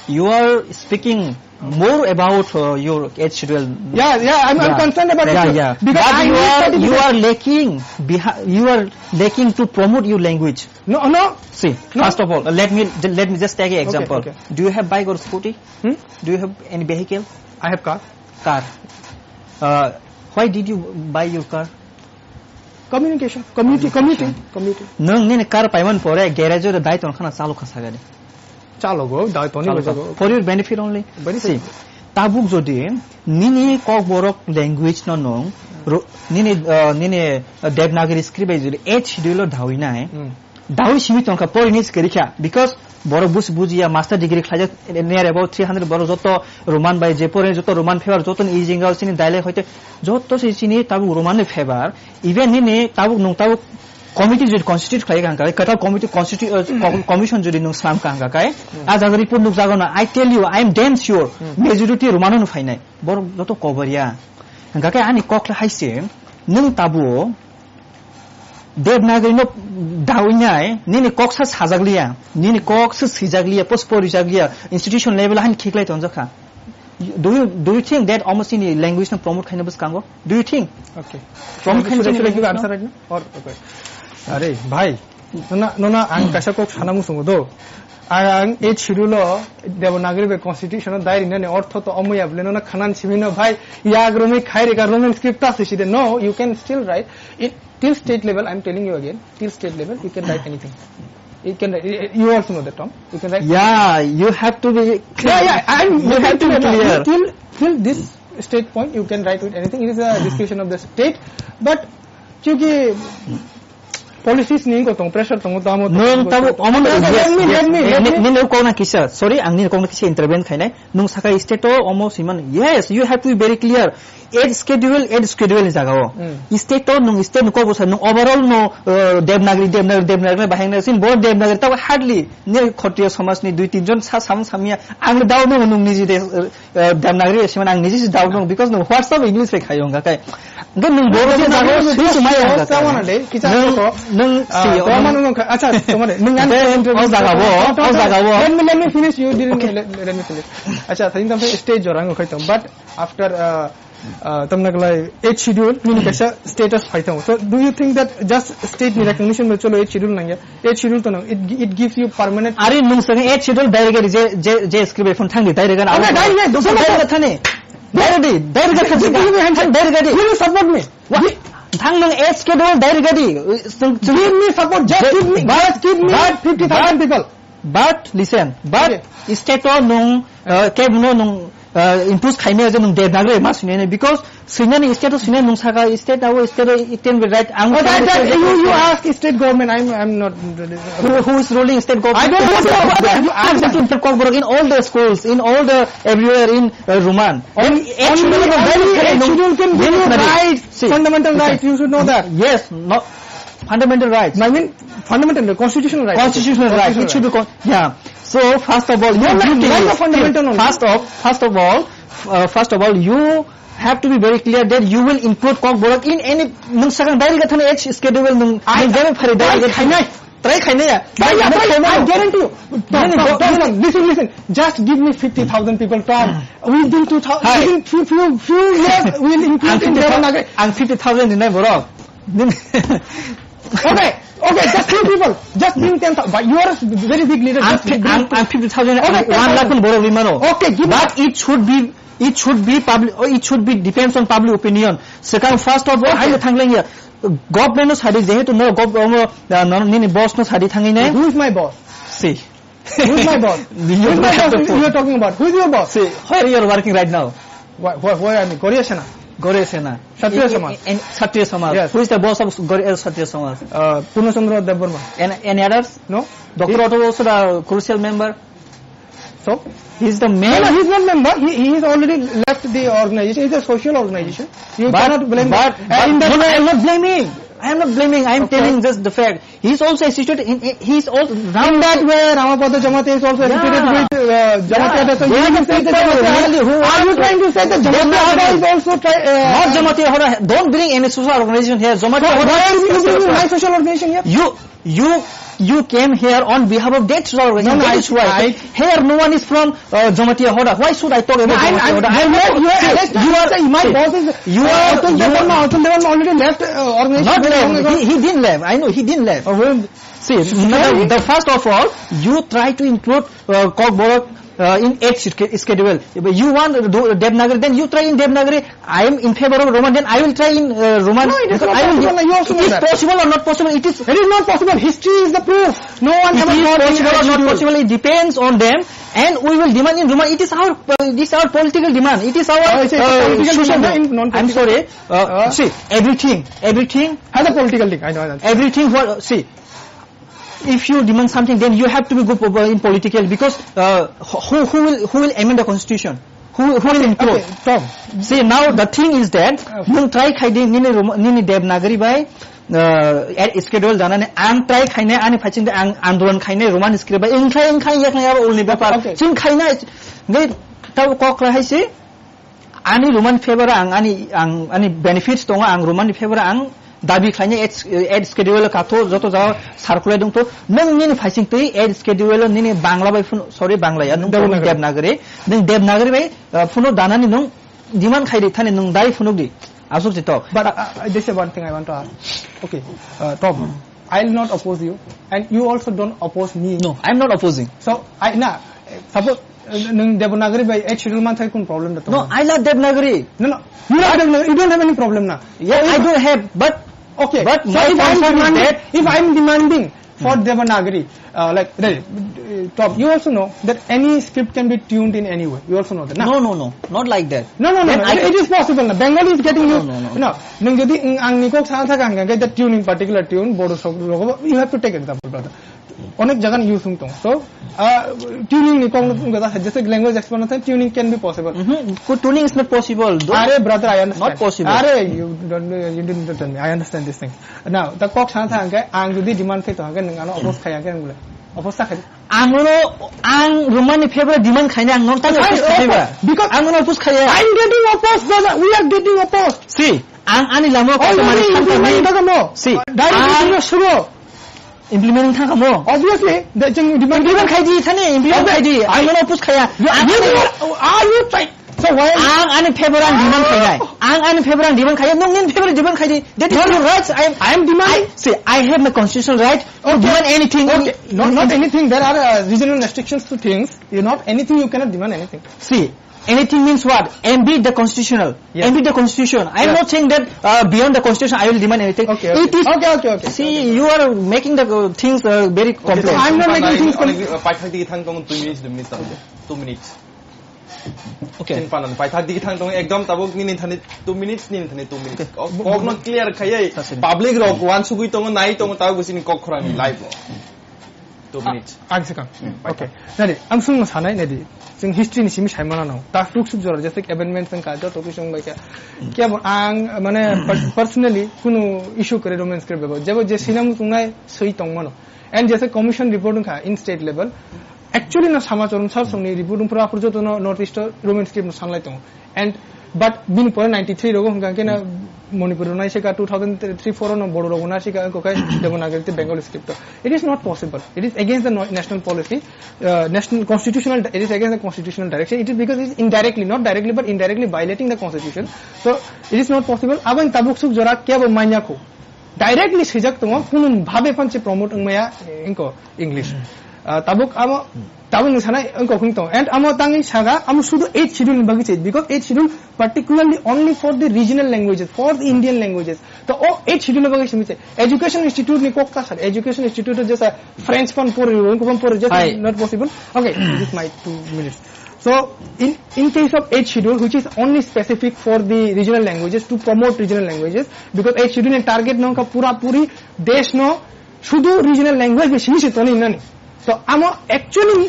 you are speaking more about, uh, your eighth schedule. Yeah, yeah, I'm, I'm Yeah. concerned about Yeah, it, yeah. Because But I you need are, you certificate. are lacking behi-, you are lacking to promote your language. No, no. See, No. first of all, let me, let me just take an Okay, example. okay. Do you have bike or scooty? Hmm? Do you have any vehicle? I have car. Car. Uh, why did you buy your car? Communication. Commuting. Communication. Commuting. Commuting. Nwng nini car paiman pore garage o dai ton khana chalo kha sagani. Chalo go, dai toni Chalo go kha. jago. For your benefit only. Benefit. See, tabuk jodi nini Kokborok language no nwng, ro-, nini, uh, nini, uh, Devanagari script bai jodi eighth schedule o dawi nai, Hmm. Dawi simi tongkha, porini se kwrwi kha, because borok busi bujiya, master degree khlaijak, near about three hundred borok joto Roman bai je porini joto Roman favor, joto ni ijinga chini dialect hoite joto se chini tabuk Roman ni favor, even nini tabuk nwng tabuk committee jodi constitute khlai kha hwnka, kwtal committee constitu-, uh, com-, commission jodi nwng slam kha hwnka kai, Hmm. a jaga report nukjago na, I tell you, I am damn sure, Hmm. majority Roman no phainai, borok joto Koboria. Hwnka khe ani kok khlai hai se, nwng tabuk Devanagari no dawi nai, nini kok sa sajak liya, nini kok sa swijak liya, post porijak liya, institution level han khiklai tongjak kha. Do you, do you think that omo chini language no promote khaina bwskango? Do you think? Okay. Promote Should I, khaina should I give language no? answer right now? Or, okay. Are, bhai, nona, nona ang kaisa kok sana musungo do. Ang, ang eighth schedule o Devanagari bai constitution o dai rinani ortho to omo ya bole nona khanan simi no bhai, yak romwi khai rega Roman script ta sisi de. No, you can still write it till state level. I'm telling you again, till state level, you can write anything. You can write, you also know the term. You can write Yeah, you have to be clear. Yeah, yeah, I'm You have to be clear. Till, till this state point, you can write with anything. It is a discretion of the state. But, kyunki, policies ni wngkha tong, pressure tongo, tamo tongo, Nung tamo tamo omo tongo. Let me, let me, let me. Nini kok na kisa, sorry, ang nini kok na kisa intervene khainai. Nung saka state o omo siman, yes, you have to be very clear. Eighth schedule, eighth schedule ni jaga o. Hmm. State o nung state ni kok bwsa, nung overall no, uh, Devanagari, Devanagari, Devanagari bahai na sin, bo Devanagari tamo hardly, ne Khotriya samaj ni dui tin jon sa sam samya, ang dao no nung niji de, uh, uh, Devanagari siman ang niji dao no, because no WhatsApp English pe khayo hwnga kai. Hwnkhe nwng Borok Borok je jaga jaga o swi swi maya hwnka khe. Sawana de, kicha Nwng, koko. Nwng Ah, swi, to nwng manu wngkha, acha, to mane, nwng ani Then, interview o jaga bo, to, to, o jaga bo. Let me, let me finish, you didn't Okay. let, let me finish. Acha, thain tam stage jora wngkha to, but after, uh, uh, tamna glai eighth schedule, nini kaisa status phai tongo. So, do you think that just state ni recognition bai cholo eighth schedule nangya? Eighth schedule to nang, it, it gives you permanent Ari nung saka eighth schedule direct je, je, je script phone thangdi direct Okay, direct, direct, direct, direct thani. Direct di, direct di, Give me hand. Direct di. You will support me. Wa, thang nang eighth schedule direct di. Give me support, just give me, but, just give me but, fifty thousand but, people. But listen, but Okay. state o nung, uh, ke buno nung, uh, impose khaimaya je nung Devanagari ma swnene, because swnani state o swnai nung saka state o state o it can be right. Ang Oh, that, that, you, you ask state government, I'm, I'm not Who, who is ruling state government? I don't want to know that. You ask them. Kokborok in all the schools, in all the everywhere in, uh, Roman. Only, Then eight only, schedule is a very, only very eight schedule can give you very rights, See, fundamental listen. rights. You should know that. Yes, no, fundamental rights. I mean, fundamental, constitutional rights. Constitutional rights. It should be con-, yeah. So first of all, you No, no, duty not is, the fundamental see, only. first of, first of all, uh, first of all, you have to be very clear that you will include Kokborok in any, nung sakang direct thani eighth schedule nung, I, nung direct phari I direct. khainai. Try khainai ya. Try, Nung try, khainai. I guarantee you. Nini Tom, Tom, bo-, Tom, Tom, listen, listen. Just give me fifty thousand people, Tom. Within two thousand, Hi. within few, few, few years, we'll include Ang in fifty thousand, Devanagari. Ang fifty thousand dinai borok. Nini Okay, okay, just few people. Just bring ten thousand. But you are a very big leader. Ang Just fi-, bring ang, two. ang fifty thousand, Okay, ang one lakh ten thousand. Pun borok rimano. Okay, give me But it should be, it should be public, oh, it should be depends on public opinion. Second, first of all, Okay. ang thanglang ya. Government no sadi, jehetu no gov-, no, no, nini boss no sadi thangwi nai. Who is my boss? See. Who is my boss? You Who is my don't have boss? to You are talking about. Who is your boss? See, where you are working right now? Why, why, why I mean? Gauriya Sena. Gauriya Sena. Kshatriya In, in, Samaj. in Kshatriya Samaj. Yes. Who is the boss of Gauriya, Kshatriya Samaj? Uh, Purna Chandra Debbarma. And any others? No. Doctor He Otto also the crucial member. So? He is the No, man. no, he's not member. He, he is already left the organization. It's a social organization. You But, cannot blame but, them. But, And in that no, no, I am not blaming. I am not blaming. I am Okay. telling just the fact. He is also associated in, in, he is all In round that way, Ramapada Jamatia is also Yeah. associated with, uh, Jamatia Yeah. Hoda. So They you are the will say that people Jamatia Hoda. really who Are you are trying to say that They Jamatia are Hoda the is also try-, uh, Not Jamatia Hoda. Don't bring any social organization here. Jamatia Why, Hoda why are is you bringing my social organization here? You, you, you came here on behalf of that social organization. No, no, That I, is why. I Here no one is from, uh, Jamatia Hoda. Why should I talk about No, I'm, Jamatia I'm, Hoda? I'm not, you are, See, let's not you are, say my see, boss is, you uh, are, Atul you Debbarma. Atul Debbarma already left, uh, organization Not very long left. ago. He, he didn't left. I know he didn't left. Oh, well, See, Sorry? the, the first of all, you try to include, uh, Kokborok, uh, in eighth sch-, schedule. If you want to do Devanagari, then you try in Devanagari. I am in favor of Roman, then I will try in, uh, Roman. No, it is Because not I will possible. You also It know is that. possible or not possible? It is It is not possible. History is the proof. No one It ever is got in possible or not H D U. possible, it depends on them, and we will demand in Roman. It is our, uh, it is our political demand. It is our, Oh, it's a uh, political social demand, demand. not in non-political. I'm sorry. Uh, Uh. see, everything, everything, Has a political thing. I know, I know. everything. What, see, if you demand something, then you have to be good po-, in political because, uh, who, who will, who will amend the constitution? Who, who will include? Okay, Tom. See, now the thing is that Okay. nung try khai di nini Rom-, nini Devanagari bai, uh, at schedule dana ni ang try khai nai ani phaching de ang andolon khai nai Roman script bai engkhai engkhai yak nai abo ulni bapar. Okay. Chwng khai nai ngai tabo kok lai hai se ani Roman favor ang ani, ang ani benefits tongo ang Roman favor ang dabi khlainai eighth, eighth schedule katho joto jaga circulate dongtho. Nung nini phaising twi eighth schedule nini Bangla bai phun, sorry, Bangla ya, nung Devanagari. Devanagari, nung Devanagari bai, uh, phuno danani nung demand khai di thani nung dai phunuk di. Asuk si tok. But, uh, uh, this is one thing I want to ask. Okay, uh, Tom, I'll not oppose you, and you also don't oppose me. No, I'm not opposing. So, I, na, suppose, uh, nung Devanagari bai eighth schedule man thai kun problem da No, tongo? I love Devanagari. No, no, you love Devanagari, you don't have any problem na. Yeah, So I if don't have, but Okay. But So my if I'm concern is demanding, that if I'm demanding for Hmm. Devanagari, uh, like, re-, uh, Top, you also know that any script can be tuned in any way. You also know that, na? No, no, no, not like that. No, no, no, Then no. I It, it is possible, na. Bengali is getting No, you. no, no, no. No, nung jodi, mm, ang ni kok sana thaka hangka, the tuning, particular tune, Bodo sok, rogo, you have to take example, brother. Onek jagan use hung tong. So, uh, tuning ni kok nung kata, just like language explanation, tuning can be possible. Mm-hmm. Good tuning is not possible, though. Are, brother, I understand. Not possible. Are, you don't, you didn't tell me. I understand this thing. Now, the kok sana thaka hangka, ang jodi demand khe to hangka, nung ano oppose khai hangka, nung le. Oppose khai. Ang no, ang Roman ni favorite demand khaina ang no tang Fine, oppose khaiba. Oppose, because Ang no oppose khaya. I'm getting oppose, brother. We are getting oppose. See, ang ani lama Oh, ko you mani mean thang implement thang thang mo? See, Direct ang implement suru. Implement thang mo? Obviously, the jeng demand Implement khai di thani, implement Obvi- khai di. Ang no oppose khaya. You, Ang you ani are, are you trying? So why Ang ani favor ang demand khainai. Ang ani favor ang demand khainai. Nung nini favor demand khaidi. That is No, no. your rights. I am I am demanding I, see, I have my constitutional right to Okay. demand anything. Okay. Not, not anything. There are, uh, regional restrictions to things. You not anything. You cannot demand anything. See, anything means what? Ambit the constitutional. Yes. Ambit the constitution. I am Yes. not saying that, uh, beyond the constitution I will demand anything. Okay, It okay. is Okay, okay, okay. See, you are making the, uh, things, uh, very complex. I'm not making things com- Paithak digi thang tong two minutes, two minutes. Two minutes. Okay. Chini panani paithak digi thang tongo, ekdom tabuk nini thani two minutes, nini thani two minutes. Okay. Kok, kok no clear khaiye, Sasini. Public rok wansugwi tongo, nai tongo, tabuk bo chini kok khorang ni live o. Two minutes. Ang sekang. Hmm, Okay. paithak. Nadi, ang sungno sanai, nadi. Chwng history ni simi saimano no. Ta tuk suk jora, jese amendment chwng ka, joto khe chwng bai kha. Kebo ang, mane, per-, personally, kunu issue kwrwi Roman script bebo. Jebo je sinam tongnai, swi tongmano. And jese commission report wngkha in state level. Actually no sama chorom sar songni report wngphra aphuru joto no North East o Roman script no sanlai tongo. And but bini pore ninety-three rogo hwnkha khe na Manipur no naisika two thousand three four no Bodo rogo naisika wngkha khe Devanagari tei Bengali script o. It is not possible. It is against the no-, national policy, uh, national constitutional, it is against the constitutional direction. It is because it is indirectly, not directly, but indirectly violating the constitution. So it is not possible. Abang tabuk suk jora kebo manya kho. Directly swijak tongo, kunu bhabe phan se promote wngmaya, eh, wngko English. Ah, tabuk amo, tabuk ni sanai wngko hwn tongo. And amo tangwi saga, amo sudu eighth schedule ni bagwi se, because eighth schedule particularly only for the regional languages, for the Indian languages. To o eighth schedule ni bagwi simi se. Education institute ni kok kasar, education institute jesa French phan pori, wngko phan pori, jesa Hai. Not possible. Okay, this is my two minutes. So, in, in case of eighth schedule, which is only specific for the regional languages, to promote regional languages, because eighth schedule ni target no wngkha pura puri desh no sudu regional language bai simi se toni nani. So, amo actually,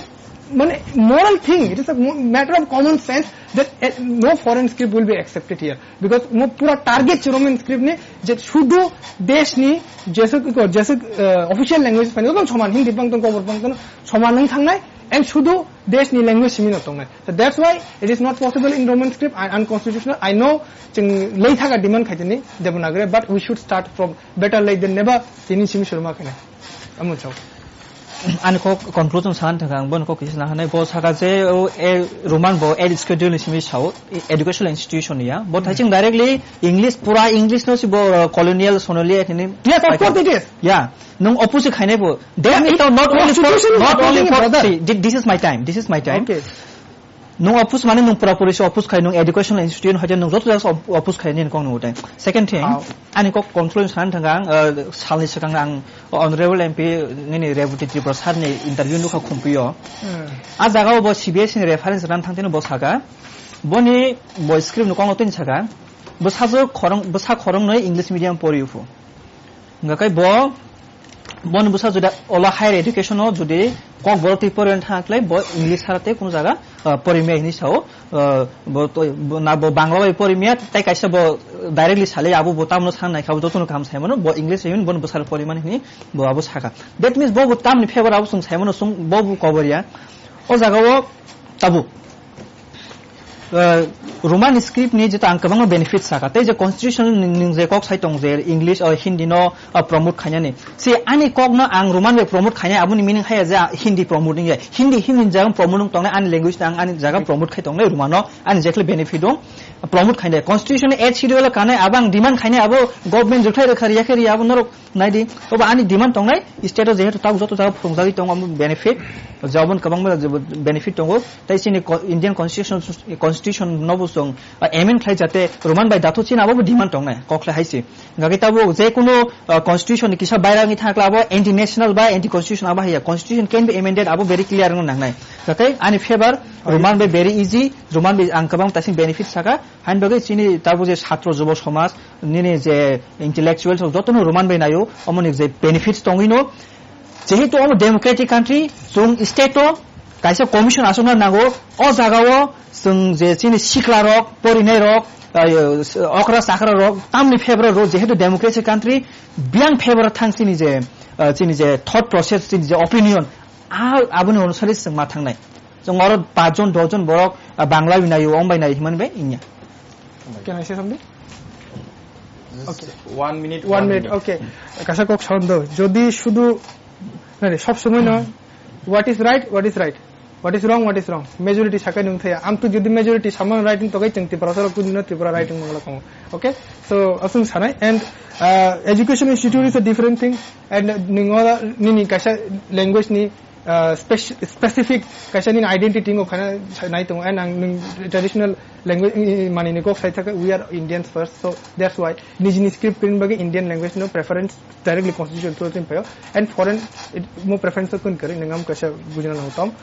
mane, moral thing, it is a mo-, matter of common sense that, eh, no foreign script will be accepted here. Because mo pura target se Roman script ni je sudu desh ni jesuk, jesuk, eh, official language pani, soman Hindi bang tong, kobor bang tong, soman wng thangnai, and sudu desh ni language simi no tongnai. So that's why it is not possible in Roman script and unconstitutional. I know chwng lei thaka demand khaitini Devanagari, but we should start from better late than never. Tini simi shuru ma khainai. Amon chao. Ani kok conclusion san thaka ang bon kok kisa na hanai bo saka je o e Roman bo eighth schedule ni simi sao e-, educational institution ya. Bo thaiching directly English pura English no si bo, uh, colonial sonolia kini. Yes, of course it is. Ya. Nung oppose khainai bo. Then Yeah, it, it not only for, constitution is not only opposing, for, brother. See, thi-, this is my time. This is my time. Okay. Nung oppose mane nung pura puri se oppose khai, nung educational institution hoite nung joto jaga se op-, oppose khai nini kok nung utai. Second thing, How? Ani kok control san thanga ang, uh, salni swkang ang Honorable M P nini Rebati Tripura sir ni interview nukha Khumpuio. Hmm. A jaga o bo C B S E ni reference ran thang tino bo saka. Boni bo script no kok no tini saka. Bo sajwk khorang, bo sa khorang noi English medium pori uphu. Hingkha khe bo, boni bwsa jodi ola higher education o jodi Kokborok twi porina thangkhlai bo English sara tei kunu jaga, ah, porimya hinwi sao, ah, bo to, bo na bo Bangla bai porimya tei kaisa bo directly salai abo bo tamno sang naikha bo jotono kaham saimano bo English hinwi bono bwsaro porimani hinwi bo abo sakha. That means bo bo tamni favor abo chwng saimano chwng bo bo kobor ya. O jaga o tabuk. Uh, Roman script ni jeto ang kwbangma benefit saka, tei je constitution ni, ni je kok sai tong je English o Hindi no, uh, promote khainani. Se ani kok no ang Roman bai promote khainai, aboni meaning haya je Hindi promote wngya. Hindi, Hindi ni jaga promote wng tongnai, ani language no ang ani jaga promote khai tongnai Roman no, ani jekhle benefit dong. Promote khainai. Constitution ni eighth schedule o kanai abo ang demand khainai abo government juthai rwkha riya khe riya abo norok naidi. Obo ani demand tongnai state o jehetu tabuk joto jaga phwrwngjagwi tongo amo benefit. Jabon kwbangma benefit tongo. Tai chini co-, Indian constitution, constitution no bo chwng, uh, amend khlai jate Roman bai dathok chini abo bo demand tongnai. Kok khlai hai se. Hingkha khe tabuk je kunu, uh, constitution ni kisa bairang ni thangkla abo anti national ba anti constitution abo haiya. Constitution can be amended abo very clear wngna nangnai. Hingkha khe ani favor Roman bai very easy. Roman bai ang kwbang taising benefit saka. Hain bagwi chini tabuk je satro jubo somaj, nini je intellectuals rok jotono Roman bai naio, omoni je benefits tongwino. Jehetu omo democratic country, chwng state o kaisa commission aswkna nango, o jagao chwng je chini sikla rok, porinai rok, ah, okra chakra rok, tamni favor rok, jehetu democratic country, biyang favor thang chini je, ah, chini je thought process, chini je opinion, a-, aboni onusari chwng ma thangnai. Chwng oro pachjon, dojon borok, ah, Bangla bai naio, ong bai naio himani bai wngya. Can I say something? Just Okay. One minute, One one minute, minute. Okay. Kaisa kok sound do. Jodi shudu, nani, sob somoi no, what is right, what is right. What is wrong, what is wrong. Majority sakai nung thaya. Am tu jodi majority saman right wng tokai chwng Tripura sara kudino Tripura right wng mangla kongo. Okay? So, asung sanai. And, uh, education institute is a different thing. And, uh, nung ora nini kaisa language ni uh, spec-, specific kaisa nini identity ngo khana sa-, nai tongo, and ang nung traditional language, i, i, mani ni kok sai thaka, we are Indians first, so that's why nijini script kwrwini bagwi Indian language no preference directly constitution through tin payo, and foreign it, mo preference to kun kari nung am kaisa bujina nang tom.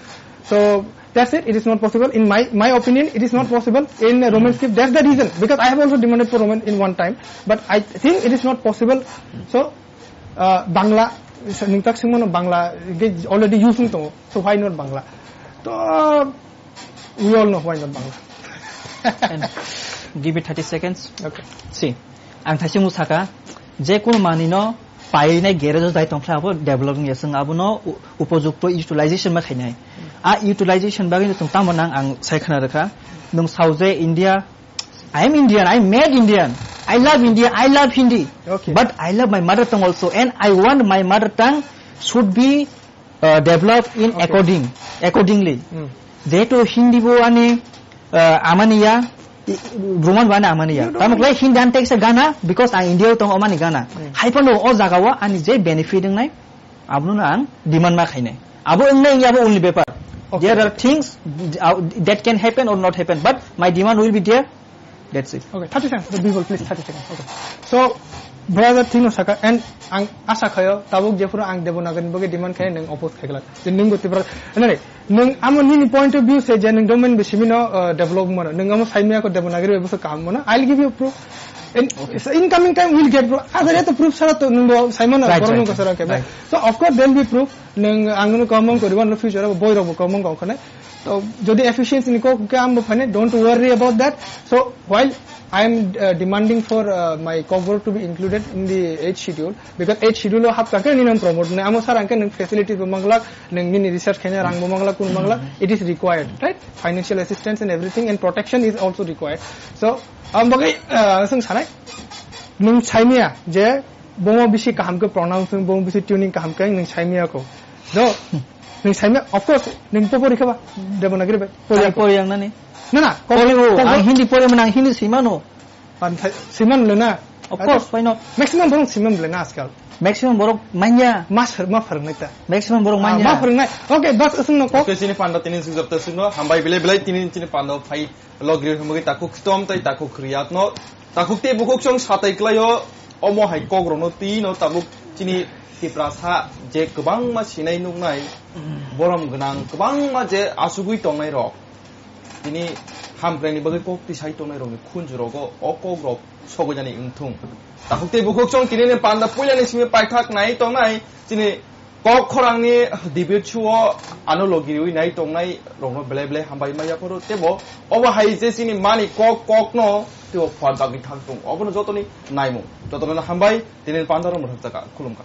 So that's it, it is not possible. In my, my opinion, it is not possible in Roman script. That's the reason, because I have also demanded for Roman in one time, but I think it is not possible. So, uh, Bangla, nung tak singmo no Bangla, ge already using to, so why not Bangla? To, uh, we all know why not Bangla. And give me thirty seconds. Okay. See, ang thaising saka, je kono mani no painai garage o dai tongkha abo developing ya, sing abo no u-, upojukto utilization ma khainai. A utilization bagwi no tong tamo nang ang sai khana rwkha. Nung sauje India, I am Indian, I am made Indian. I love India, I love Hindi. Okay. But I love my mother tongue also, and I want my mother tongue should be, uh, developed in Okay. according, accordingly. Hmm. Jehetu Hindi bo ani, uh, amani ya, i-, Roman bo ani amani ya. You don't Tamo khlai Hindi ani teksa gana, because ang India o tongo amani gana. Hmm. Hai phano o jaga o ani je benefit wngnai, abono ang demand ma khainai. Abo wngnai wngya abo only bepar. Okay. There are things, uh, that can happen or not happen, but my demand will be there. That's it. Okay, thirty seconds. The people, please, thirty seconds. Okay. So, brother, thing no saka, and ang asa khayo, tabuk jephuru ang Devanagari ni bagwi demand khayo, nung oppose khaigwlak. Je nung go Tripura, nani, nung amo nini point of view se je nung domain bisimi no, uh, develop mano. Nung amo saimaya ko Devanagari bai busa kaham mano. I'll give you proof. In, Okay. so in coming time, we'll get proof. Agar to proof sara to nung bo saimano, Right, borok right, nung ko sara right, ke. right. So, of course, there'll be proof. Nung ang nung comment kori, one future abo boy rok bo comment ko khane. To jodi efficiency ni kok ke ambo phane, don't worry about that. So while I am, uh, demanding for, uh, my Kokborok to be included in the eighth schedule, because eighth schedule o hap kake ninam promote ne amo sar angke nung facilities bo manglak, nung nini research khaina rang bo manglak, kun manglak, it is required, right? Financial assistance and everything and protection is also required. So, ang bagwi, uh, sung sanai, nung saimia je bomo bisi kaham ke pronounce, bomo bisi tuning kaham ke nung saimia ko. Do, nung saimia, of course, nung po pori khaba, Devanagari bai. Pori Ang ako. pori ang nani. Na, na, ko-, Pori o, ko-, ang Hindi pori mano, ang Hindi simano. Ang thai-, siman le na. Of course, why not? Maximum borok siman le na askal. Maximum borok manya. Mas har-, ma phwrwngnai ta. Maximum borok Ah, manya. ma phwrwngnai. Okay, bas asung no ko. Okay, chini panda tini sujab ta sino, hambai bilai bilai tini chini panda phai logri humagi takuk tom tai takuk riyat no. Takuk te bukuk song satai klai o, omo hai kok rono twi no tabuk chini Tiprasa je kwbangma sinai nuknai, borom gwnang kwbangma je asugwi tongnai rok. Tini hamkraini bagwi kok tisai tongnai rokni khunju rogo o kok rok sogwi jani wngthung. Takhuk tei bukhuk chwng tini ni panda puila ni simi paithak nai tongnai chini kok khorang ni debate show o ano logi riwi nai tongnai rokno belai belai hambai ma yaphuru tebo obo hai je chini mani kok kok no tebo phuar dagwi thang tung obono jotoni naimung jotono hambai tini ni panda rok mwthak jaka khulumkha.